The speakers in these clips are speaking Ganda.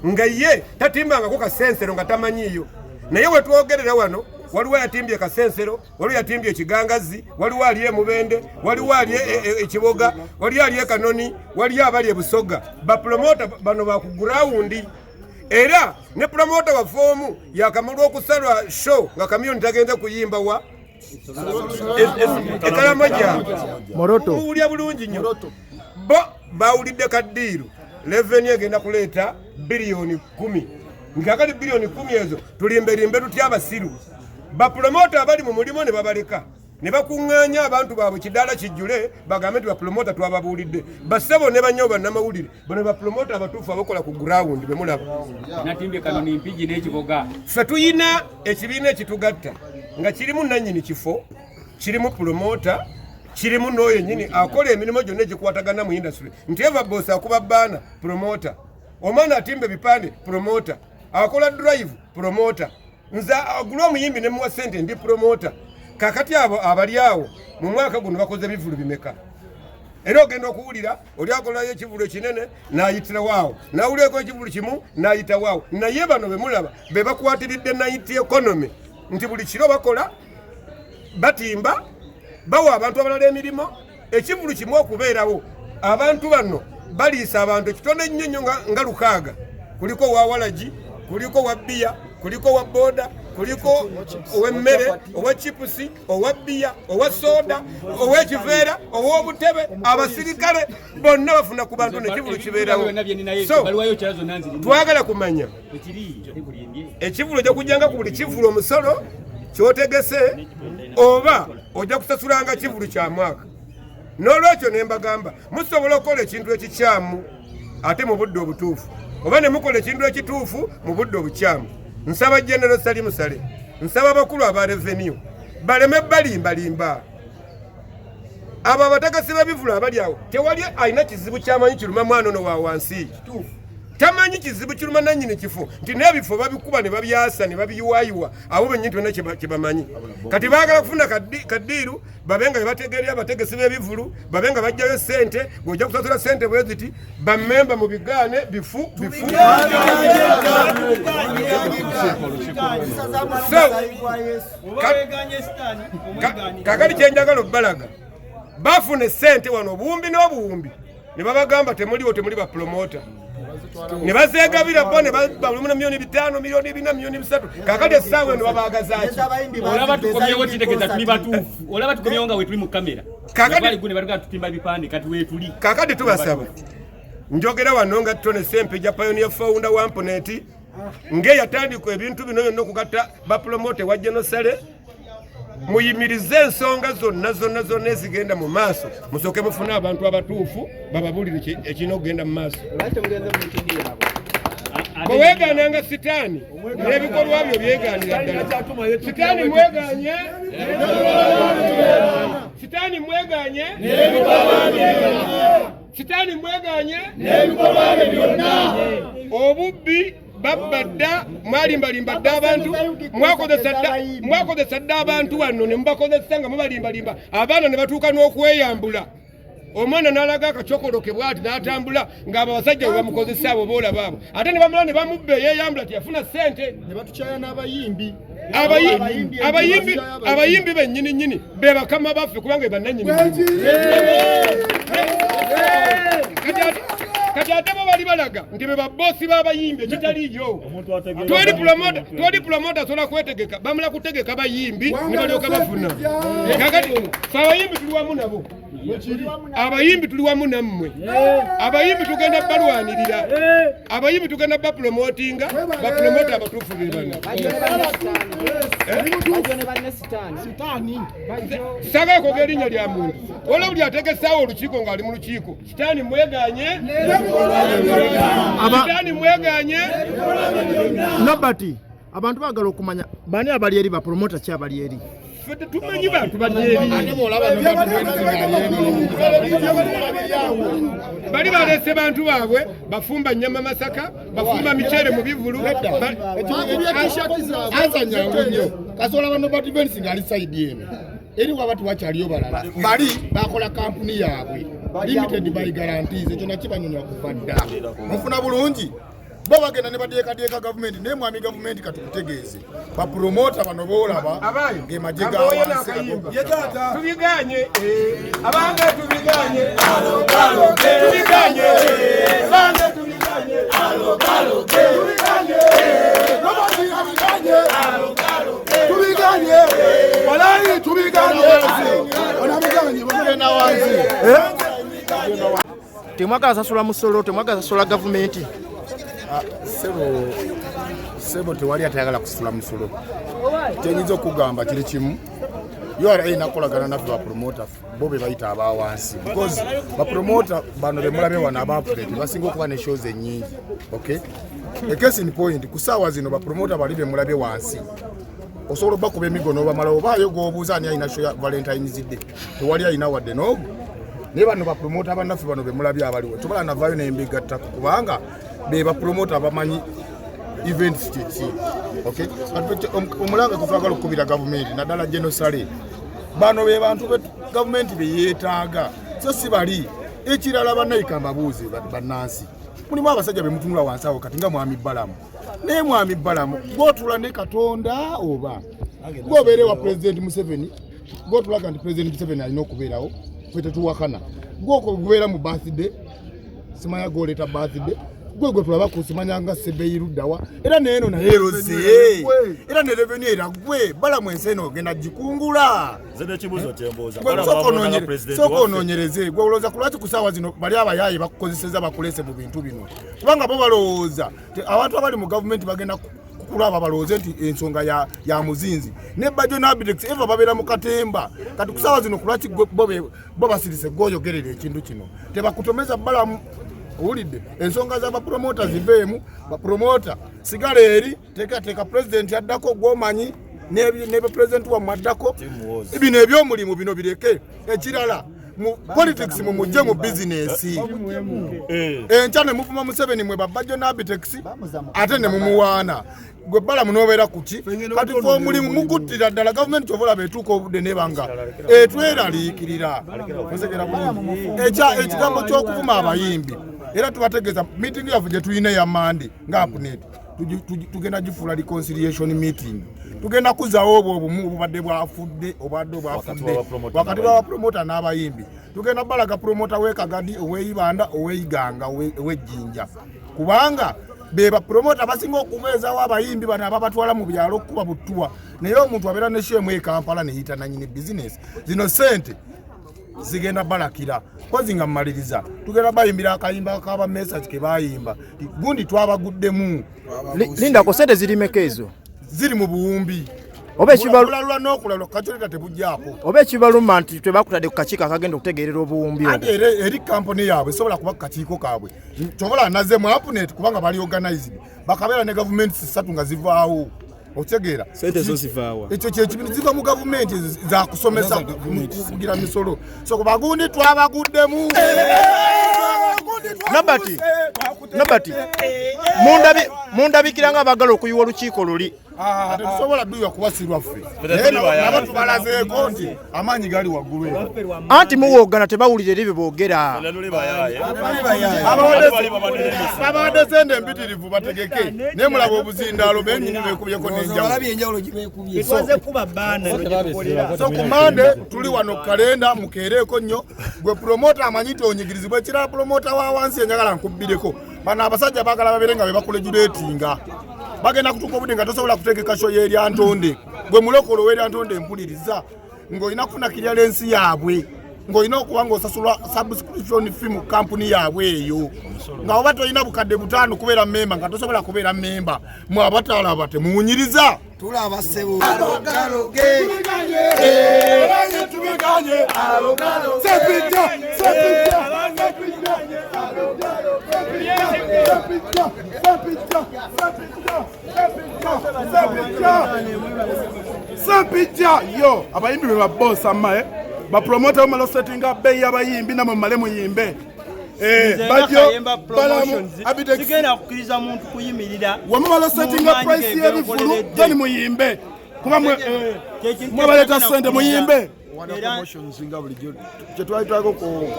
Nga ye tatimbangako kasensero nga tamanyiiyo. Naye wetwogerera wano waliwo yatimbye kasensero, waliwo yatimbye ekigangazi, waliwo ali emubende, waliwo ali ekiboga, waliwo ali ekanoni, waliyo abali ebusoga. Bapulomota bano baku gurawundi. Era ne pulomota waffe omu yakamala okusalwa show nga kamiyoni tagenze kuyimba wa ekalamoja. Muwulya bulungi nnyo. Bo bawulidde kaddiiru revenue egenda kuleeta biliyoni 10. Nkakati biliyoni 10 ezo tulimberimbe tutya abasiru? Bapulomota abali mu mulimu ne babaleka ne bakuŋŋaanya abantu baabwe kidaala kijjule bagambe nti bapulomota twababuulidde. Bassebo ne bannyo bannamawulire, bano bapulomota abatuufu abakola ku gurawundi be mulaba. Natimbye kano ni Mpigi n'ekiboga. Ffe tuyina ekibiina ekitugatta nga kirimu nannyini kifo, kirimu pulomota, kirimu n'oyo nnyini akola emirimu gyonna egikwatagana mu industry. Nti Eva Boss akuba bbaana, promota. Omwana atimba ebipande, promota. Akola drive, promota. Nze agula omuyimbi ne muwa ssente, ndi promota. Kakati abo abali awo mu mwaka guno bakoze ebivulu bimeka? Era ogenda okuwulira oli akolayo ekivulu ekinene n'ayitirawo awo, n'awulirako ekivulu kimu n'ayitawo awo. Naye bano be mulaba be bakwatiridde night economy, nti buli kiro bakola, batimba, bawa abantu abalala emirimu. Ekivulu kimu okubeerawo, abantu bano baliisa abantu ekitono ennyo nnyo nga 600. Kuliko owa walagi, kuliko owa bbiya, kuliko owa boda, kuliko ow'emmere, owa chipusi, owa bbiya, owa soda, ow'ekiveera, ow'obutebe, abasirikale bonna bafuna ku bantu nekivulu kibeerawo. So twagala kumanya ekivulu ojja kujjanga ku buli kivulu omusolo kyotegese, oba ojja kusasulanga kivulu kya mwaka. N'olwekyo ne mbagamba musobola okukola ekintu ekikyamu ate mu budde obutuufu, oba ne mukola ekintu ekituufu mu budde obukyamu. Nsaba General Salim Saleh, nsaba abakulu aba revenue baleme balimbalimba abo abategesi b'ebivulu abali awo. Tewali alina kizibu kyamanyi kiruma mwana ono wa wansi, tamanyi kizibu kiruma nannyini kifo, nti n'ebifo babikuba ne babyasa ne babiyiwayiwa. Abo bennyini tolina kye bamanyi. Kati baagala kufuna kaddiiru babe nga bebategeerera abategesi b'ebivulu, babe nga bajjayo ssente ng'ojja kusasula ssente bwe ziti. Bammemba mu bigaane bifu bifu. So kakati kyenjagala obbalaga, bafuna essente wano obuwumbi n'obuwumbi ne babagamba temuliwo, temuli bapromota, ne bazeegabira bo ne balumu na 5 miliyoni, 4 miliyoni, 3 miliyoni. Kakati essaawa eno babaagazaki? Olaba tukomyewo, kitegeeza tuli batuufu. Olaba tukomyewo nga wetuli mu kamera. Bali gune tutimba bipande, kati wetuli. Kakati tubasaba, njogera wano nga Tone Sempejja, pioneer founder wa Amponet, ng'eyatandika ebintu bino byonna okugatta bapromote wa General Saleh, muyimirize ensonga zonna zonna zonna ezigenda mu maaso, musooke mufune abantu abatuufu bababuulire ekirina okugenda mu maaso. Bwe weegaananga sitaani n'ebikolwa byo byegaanira ddala. Sitaani mweganye, sitaani mweganye, sitaani mweganye. Obubbi babba dda, mwalimbalimba dda abantu, mwakozesa dda abantu wano ne mubakozesa nga mubalimbalimba abaana ne batuuka n'okweyambula. Omwana n'alaga akacokoloke bwati n'atambula ng'abo abasajja bwe bamukozesa. Abo boolaba abo ate ne bamala ne bamubba, eyeeyambula teyafuna ssente. Ne batukyaya n'abayimbi. Abayimbi bennyini nnyini be bakama baffe kubanga be bannannyini. Kati ate bo bali balaga nti be baboosi b'abayimbi, ekitaliiyo. Twali promota asobola kwetegeka, bamala kutegeka bayimbi ne balyoka bafuna. Kakati fe abayimbi tuli wamu nabo, abayimbi tuli wamu nammwe, abayimbi tugenda balwanirira, abayimbi tugenda bapromotinga. Bapromota abatuufu be bano. Saagala kwogera erinnya lya muntu wala buli ategesaawo olukiiko ng'ali mu lukiiko. Sitaani mweganye, sitaani mweganye. Nobert, abantu baagala okumanya bani abali eri, bapromota ki abali eri? Ffe tetumanyi bantu bali eri. Bali baleese bantu baabwe, bafumba nnyama Masaka, bafumba miceere mu bivulu. Ansa nyangu nnyo. Kasobola ba Nobert Events ng'ali side eno, eri waba tiwakyaliyo balala, bali bakola kampuni yaabwe limited by guarantees. Ekyo nakibanyonyola kuva dda. Mufuna bulungi. Bo bagenda ne badyekadyeka gavumenti, naye mwami gavumenti katukutegeeze, bapromota bano boolaba ge magye ga wansi. Tubiganye abange, tubiganye, tubiganye abange, tubiganye, tubiganye, walayi tubiganye, onabiganye bagenda wansi. Temwagala sasula musolo, temwagala sasula gavumenti. Sebo, sebo, tewali atayagala kusasula musolo. Kyenyinza okugamba kiri kimu, URA nakolagana naffe bapromota, bo be bayita abawansi, because bapromota bano bemulabye wano aba update basinga okuba ne shows ennyingi. Okay, a case in point, ku ssaawa zino bapromota bali bemulabye wansi osobola obakuba emigo n'obamalawo. Obaayo gw'obuuza ani alina show ya Valentines Day, tewali alina wadde n'ogu. Naye bano bapromota bannaffe bano bemulabye abaliwo, tobala navaayo nembigattako kubanga be bapromota bamanyi events kyeki. Okay, omulanga kutwagala okukubira gavumenti, naddala General Saleh, bano be bantu gavumenti beyeetaaga, so si bali. Ekirala, bannayika mbabuuze, bannansi, mulimu abasajja bemutunula wansi awo kati nga mwami Balamu. Naye mwami Balamu, gwotula ne Katonda oba gwobeere wa Pulezidenti Museveni, gwotulaga nti Pulezidenti Museveni alina okubeerawo, fe tetuwakana. Gwoko gubeera mu birthday, simanya goleeta birthday, gwe gwe tulaba ku simanya nga sebeyi luddawa, era neeno naye eroze, era ne revenue era gwe Balamu, ensi eno ogenda gikungula. Nze n'ekibuuzo kyembuuza. Gwe sooka onoonyereze. Gwe olowooza ku lwaki ku ssaawa zino bali abayaaye bakukozeseza, bakulese mu bintu bino? Kubanga bo balowooza abantu abali mu gavumenti bagenda kukulaba balowooze nti ensonga ya muzinzi ne Bajo n'Abitex eva babeera mu katemba. Kati ku ssaawa zino ku lwaki bo basirise gweoyogerera ekintu kino? Tebakutomeza Balamu. Owulidde ensonga z'abapromota ziveemu. Bapromota sigala eri, teekateeka pulezidenti addako gwomanyi ne pulezidenti wammwe addako. Bino ebyomulimu bino bireke. Ekirala, mu politics mumujje mu bizinesi. Enkya ne muvuma Museveni, mwe babajjo n'Abitex, ate ne mumuwaana. Gwe Balamu n'obeera kuki? Kati fe omulimu muguttira ddala gavumenti. Kyova olaba etuuka obudde nebanga etweraliikirira. Otegera bulungi ekigambo ky'okuvuma abayimbi. Era tubategeeza meeting yaffe gye tulina eya Mande nga APNET, tugenda gifuula reconciliation meeting. Tugenda kuzaawo obwo obumu obubadde bwafudde, obadde obwafudde wakati bw'abapromota n'abayimbi. Tugenda balaga promota w'ekagadi, ow'eibanda, ow'eiganga, ow'ejjinja, kubanga be bapromota basinga okubeezawo abayimbi bano ababatwala mu byalo okukuba butuwa. Naye omuntu abeera ne shemu e Kampala neyita nanyini bizinesi. Zino sente zigenda balakira kozi. Nga mmaliriza, tugenda bayimbira akayimba kaba Mesach ke bayimba gundi twabaguddemu. Lindako, sente ziri meka ezo? Ziri mu buwumbi. Oba ekibalu Bulalula n'okulalwa kakyoleta tebujjaako. Oba ekibaluma nti tebakutadde ku kakiiko akagenda okutegeerera obuwumbi obwo. Anti era eri kampuni yaabwe esobola kuba ku kakiiko kaabwe. Kyobola naze mu APNET kubanga bali organized, bakabeera ne gavumenti ssatu nga zivaawo, okitegeera? Sente zo zivaawa? Ekyo kyekibintu ziva mu gavumenti zakusomesa, kugira misolo. So bagundi twabaguddemu. Nobert, mundabikira nga abagala okuyiwa olukiiko luli. Tetusobola duywa kuba si lwaffe, naye nabo tubalazeeko nti amaanyi gali waggulu eyo. Anti muwoogana, tebawulira eri bye boogera. Babawadde sente empitirivu bategeke, naye mulaba obuzindaalo benyini bekubyeko n'enjawulo. Twaze kuba baana. So ku Mande tuli wano kalenda mukeereeko nnyo. Gwe promota amanyi nti onyigirizibwa. Ekirala, promota wa wansi, enjagala nkubbireko, bano abasajja baagala babeere nga be bakuregulatinga. Bagenda kutuuka obudde nga tosobola kutegeka show y'eryantonde. Gwe mulokolo ow'eryantonde, empuliriza, ng'olina kufuna clearance yaabwe, ng'olina okuba ng'osasula subscription fee mu kampuni yaabwe eyo, nga oba tolina 5000 kubeera memba, nga tosobola kubeera memba. Mwe abatalaba temuwunyiriza. Tulaba, ssebo. Tubiganye. Sepijja, sepijja, sepijja, sepijja, sepijja, Sempijja yo abayimbi be babosa mmae bapromota bamala osetinga bbeeyi y'abayimbi, namwe mumale muyimbe. Bajjo Balamu Abitex Sigenda kukkiriza muntu kuyimirira wamumala osetinga mu maanyi price y'ebivulu, gegoleredde. then muyimbe, kuba mwe Kyekintu mwebaleeta kyetulina sente kukkiriza. muyimbe. Promotions nga bulijjo kyetwali twako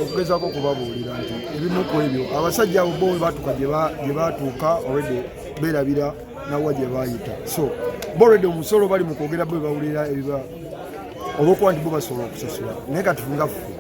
okugezaako okubabuulira nti ebimu ku ebyo abasajja abo bo batuuka gye batuuka already beerabira nawa gye bayita, so bo already omusolo bali mu kwogera, bo bawulira ebiba olwokuba nti bo basobola okusasula. Naye kati nga ffe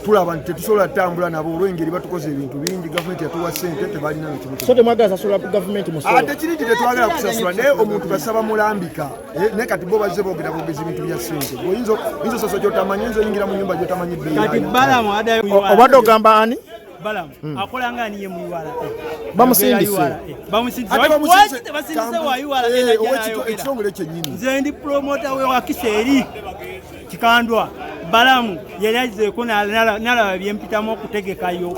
tulaba nti tetusobola tutambula nabo olw'engeri batukoze ebintu bingi. Gavumenti yatuwa ssente, tebalina nekimu. So temwagala sasula gavumenti musolo? Ate kiri nti tetwagala kusasula, naye omuntu kasaba mulambika. Naye kati bo bazze boogera bwogezi bintu bya ssente. Oyinza osasula kyotamanyi, oyinza oyingira mu nyumba gyotamanyi bbeeyi Kati yayo. Balamu adayo. Obadde ogamba ani? Balamu akola nga ani ye mu URA? Bamusindise. Bamusindise. Ate bamusindise. Basindise wa URA? Ekitongole kyennyini. Nze ndi promota we wakisa eri Kikandwa. Balamu yali azzeeko nalaba byempitamu okutegekayo.